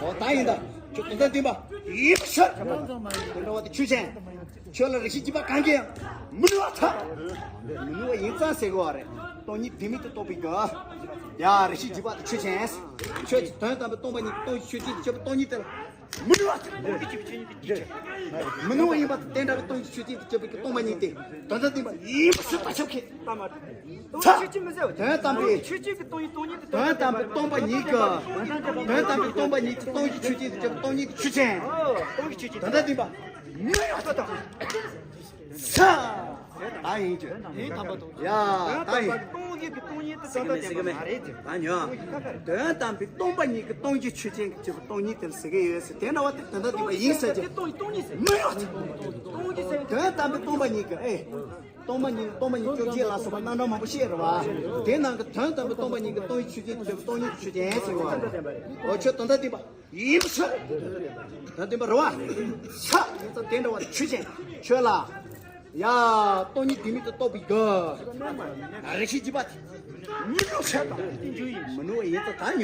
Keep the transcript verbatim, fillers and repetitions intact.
འོ་ད་ཡིན་ད། ཁྱོད་དོན་དམ་བདེན་པ་ཡིན་པ་ཤོད། དེ་འདྲ་བ་དེ་ཆོས་ཅན། ཁྱོད་ལ་རེ་ཞིག་བགྱིས་པ་གང་གིས་ཡང་མི་ནུས་པ་ཐལ། མི་ནུས་པ་ཡིན་ཙང་ཟེར་གི་བ་རེད། སྟོང་ཉིད་ལྡན་མིན་དུ་རྟོགས་པའི་རྒྱུ། ཡ་རེ་ཞིག་བགྱིས་པ་དེ་ཆོས་ཅན། ཁྱོད་ཀྱིས་དོན་དམ་པའི་སྟོང་པ་ཉིད་ཀྱི་སྟོང་ཉིད་ཆོས་ཅན་དུ་གྱུར་པའི་སྟོང་ཉིད་དེ་ལ་མི་ནུས་པ་ཐལ། མི་ནུས་པ་ཡིན་པ་དེ་བསྟན་དགྲ་བའི་སྟོང་ཉིད་ཆོས་ཅན་དུ་གྱུར་པའི་སྟོང་པ་ཉིད་དེ་དོན་དམ་བདེན་པ་ཡིན་པ་ཤོད་ད་ཆོག་གི། ད་མ། ཚ། ཆོས་ཅན་མི་ཟེར་བ། དོན་དམ་པའི། ཆོས་ཅན་གྱི་སྟོང་ཉིད་སྟོང་ཉིད་དེ་དོན་དམ་པའི་སྟོང་པ་ཉིད་ཀྱི། དོན་དམ་པའི་སྟོང་པ་ཉིད་ཀྱི་སྟོང་ཉིད་ཆོས་ཅན་དུ་གྱུར་པའི་སྟོང་ཉིད་ཀྱི་ཆོས་ཅན། སྟོང་ཉིད་ཆོས་ཅན། དོན་དམ་བདེན་པ། མི་ཡོད་ད་དང་། ཚ། ད་ཡིན་གྱི། ཡིན་དམ་པ་དང་། ཡ། ད་ཡིན། སྟོང་ཉིད་ཀྱི་སྟོང་ཉིད་དེ་དོན་དམ་བདེན་པ་མ་རེད་ཅེས། ད་ཉོན། དོན་དམ་པའི་སྟོང་པ་ཉིད་ཀྱི་སྟོང་ཉིད་ཆོས་ཅན་གྱི་སྟོང་ཉིད་དེ་ལ་ཟེར་གི་ཡོད་ཟེར། དེ་འདྲ་བ་དེ་དོན་དམ་བདེན་པ་ཡིན་ཟེར་གྱི། སྟོང་ཉིད་སྟོང་ཉིད་ཟེར། མི་ཡོད་ད། སྟོང་ཉིད་ཟེར། དོན་དམ་པའི་སྟོང་པ་ཉིད་ཀྱི་ཨེ། སྟོང་པ་ཉིད་སྟོང་པ་ཉིད་བཅོ་བརྒྱད་ལ་སོགས་པ་རྣམ་གྲངས་མང་པོ་བཤད་རེད་བ། དེ་ནང་གི་དོན་དམ་པའི་སྟོང་པ་ཉིད་ཀྱི་སྟོང་ཉིད་ཆོས་ཅན་དུ་གྱུར་པའི་སྟོང་ཉིད་ཀྱི་ཆོས་ཅན་ཟེར་བ། འོ་ཁྱོད་དོན་དམ་བདེན་པ་ཡིན་པ་ཤོད། དོན་དམ་བདེན་པ་རེད་བ། ཤ་ཡིན་ཙང་དེ་འདྲ་བ་ཆོས་ཅན། ཁྱོད་ལ། ཡ། སྟོང་ཉིད་ལྡན་མིན་དུ་རྟོགས་པའི་རྒྱུ། རེ་ཞིག་བགྱིས་པ་དེ། མི་ནུས་ཤ་དང་། མི་ནུས་ཡིན་ཙང་ད་ཉོན།